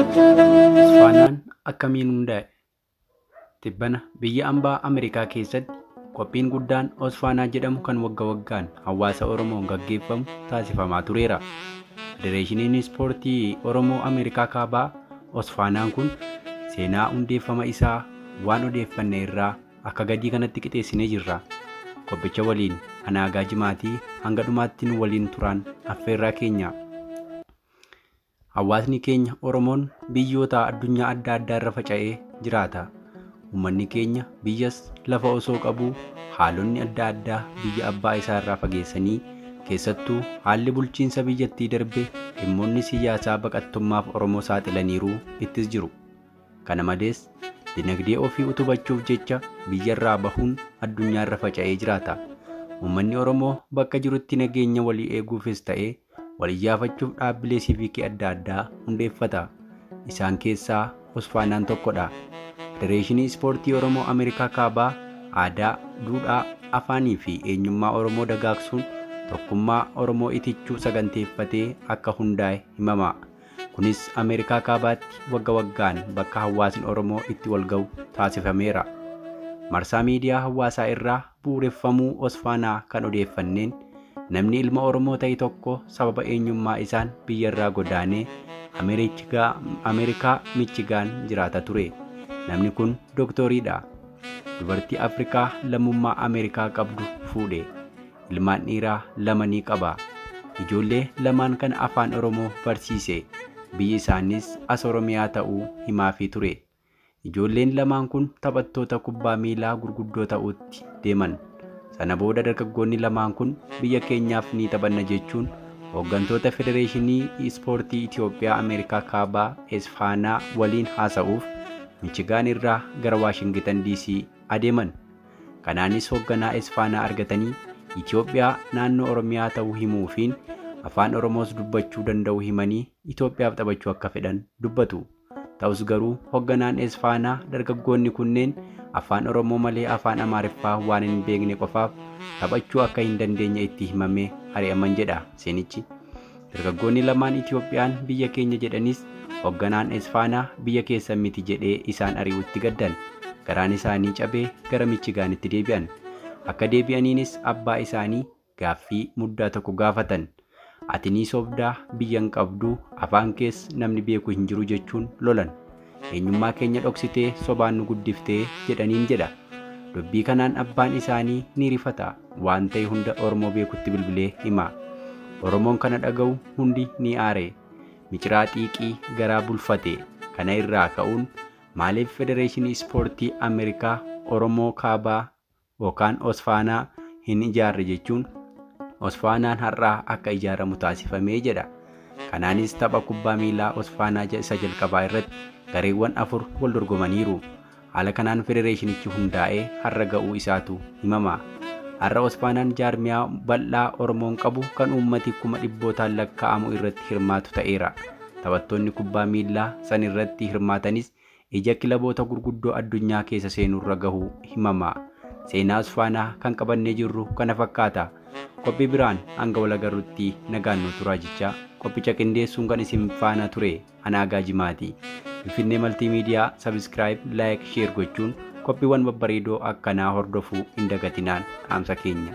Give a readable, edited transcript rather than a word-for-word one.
Osfaanaan akkamiin hundaa'e? Tibbana biyya ambaa Ameerikaa keessatti qophiin guddaan Osfaanaa jedhamu kan wagga waggaan hawaasa Oromoon gaggeeffamu taasifamaa tureera. Federeeshiniin Ispoortii Oromoo Ameerikaa Kaabaa Osfaanaan kun seenaa hundeeffama isaa waan odeeffanne irraa akka gadii kanatti qixeessinee jirra. Qophicha waliin anaagaa jimaatii hanga dhumaatti nu waliin turaan affeerraa keenya. Hawaasni keenya Oromoon biyyoota addunyaa adda addaa irra faca'ee jiraata. Uummanni keenya biyyas lafa osoo qabuu haalonni adda addaa biyya abbaa isaa irraa fageessanii keessattuu haalli bulchiinsa biyyattii darbe dhimmoonni siyaasaa baqattummaaf Oromoo saaxilaniiru ittis jiru. Kana malees dinagdee ofii utubachuuf jecha biyyarraa bahuun addunyaa irra faca'ee jiraata. Uummanni Oromoo bakka jirutti nageenya walii eeguufis ta'ee waliyyaafachuuf dhaabbilee siivikii adda addaa hundeeffata. Isaan keessaa Osfaanaan tokkodha. Federeeshinii Ispoortii Oromoo Ameerikaa Kaabaa aadaa, duudhaa, afaanii fi eenyummaa Oromoo dagaagsuun tokkummaa Oromoo itichuu saganteeffatee akka hundaa'e himama. Kunis Ameerikaa Kaabaatti wagga waggaan bakka hawaasni Oromoo itti wal ga'u taasifameera. Marsaa miidiyaa hawaasaa irraa bu'uureffamuu Osfaanaa kan odeeffanneen namni ilma Oromoo ta'e tokko sababa eenyummaa isaan biyyarraa godaanee Ameerikaa Michigaan jiraata ture. Namni kun dooktoriidha. Dubartii Afrikaa lammummaa Ameerikaa qabdu fuudhe. Ilmaan dhiiraa lama ni qaba. Ijoollee lamaan kana afaan Oromoo barsiise. Biyyi isaanis as Oromiyaa ta'uu himaafii ture. Ijoolleen lamaan kun taphattoota kubbaa miilaa gurguddoo ta'uutti deeman. Sana booda dargaggoonni lamaan kun biyya keenyaaf ni taphanna jechuun hooggantoota Federeeshinii Ispoortii Itoophiyaa Ameerikaa Kaabaa Esfaanaa waliin haasa'uuf Michigaan irraa gara Waashingitan DC adeeman. Kanaanis hoogganaa Esfaanaa argatanii Itoophiyaa naannoo Oromiyaa ta'uu himuufiin afaan Oromoos dubbachuu danda'u himanii Itoophiyaaf taphachuu akka fedhan dubbatu. Ta'us garuu hoogganaan Esfaanaa dargaggoonni kunneen afaan Oromoo malee afaan Amaariffaa waan hin beekne qofaaf taphachuu akka hin dandeenye itti himamee ari'aman jedha seenichi. Dargaggoonni lamaan Itoophiyaan biyya keenya jedhanis hoogganaan Esfaanaa biyya keessan miti jedhee isaan ari'utti gaddan. Garaan isaanii cabee gara Michigaanitti deebi'an. Akka deebi'aniinis abbaa isaanii gaaffii muddaa tokko gaafatan. Ati ni sobdaa biyya hin qabdu afaan kees namni beeku hin jiru jechuun lolan. Eenyummaa keenya dhoksitee sobaan nu guddiftee jedhaniin jedha. Dubbii kanaan abbaan isaanii ni rifata. Waan ta'e hunda Oromoo beekutti bilbilee hima. Oromoon kana dhaga'u hundi ni aare. Miciraa xiiqii garaa bulfate. Kana irraa ka'uun maaliif Federeeshinii Ispoortii Ameerikaa Oromoo Kaabaa yookaan Osfaanaa hin ijaarre jechuun Osfaanaan har'aa akka ijaaramu taasifamee jedha. Kanaanis tapha kubbaa miilaa Osfaanaa isa jalqabaa irratti gareewwan 4 wal dorgomaniiru. Haala kanaan federeeshinichi hundaa'ee har'a ga'uu isaatu himama. Har'a Osfaanaan jaarmiyaa bal'aa Oromoon qabu kan uummati 100,000 lakkaa'amu irratti hirmaatu ta'eera. Taphattoonni kubbaa miilaa san irratti hirmaatanis ija kilaboota gurguddoo addunyaa keessa seenurra gahuu himama. Seenaa Osfaanaa kan qabannee jirru kana fakkaata. Qophii biraan hanga wal agarrutti nagaan nu turaa jechaa qophicha qindeessuun kan isin faana ture Anaagaa Jimaati. Finfinnee Maltiimiidiyaa sabiskiraayib, laayik, sheer gochuun qophiiwwan babbareedoo akkanaa hordofuu hin dagatinaan dhaamsa keenya.